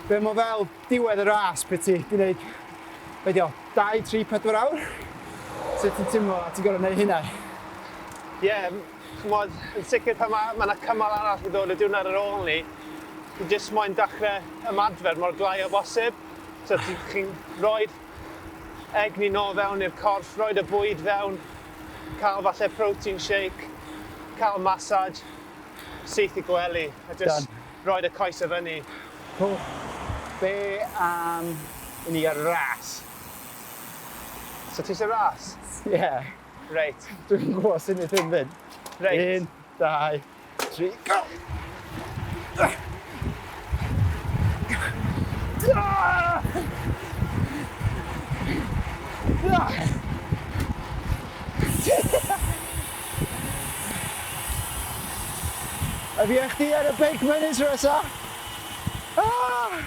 Be mae fel diwedd y ras pryd ti 'di neud, be 'di o, 2, 3, 4 awr? Sut ti'n teimlo a ti'n gorfod neud hynna? Ie, yeah, ch'mod, yn sicr pan mae ma 'na cymal arall i ddod y diwrnod ar ôl ni, ti jyst moyn dechrau ymadfer mor glai o bosib. So ti, chi'n rhoi'r egni nôl fewn i'r corff, rhoid y bwyd fewn, cael falle protein shake, cael massage, syth i gwely, a just Done. rhoid y coesau fyny. Cool. Be am i ni gael ras? So ti eisiau ras? Ie. Yeah. Reit. Dwi'n gwybod sut wneud hyn fynd. Reit. 1, 2, 3, go! Ah! Ah! A fi a chdi ar y beic mynydd tro nesa. Ah!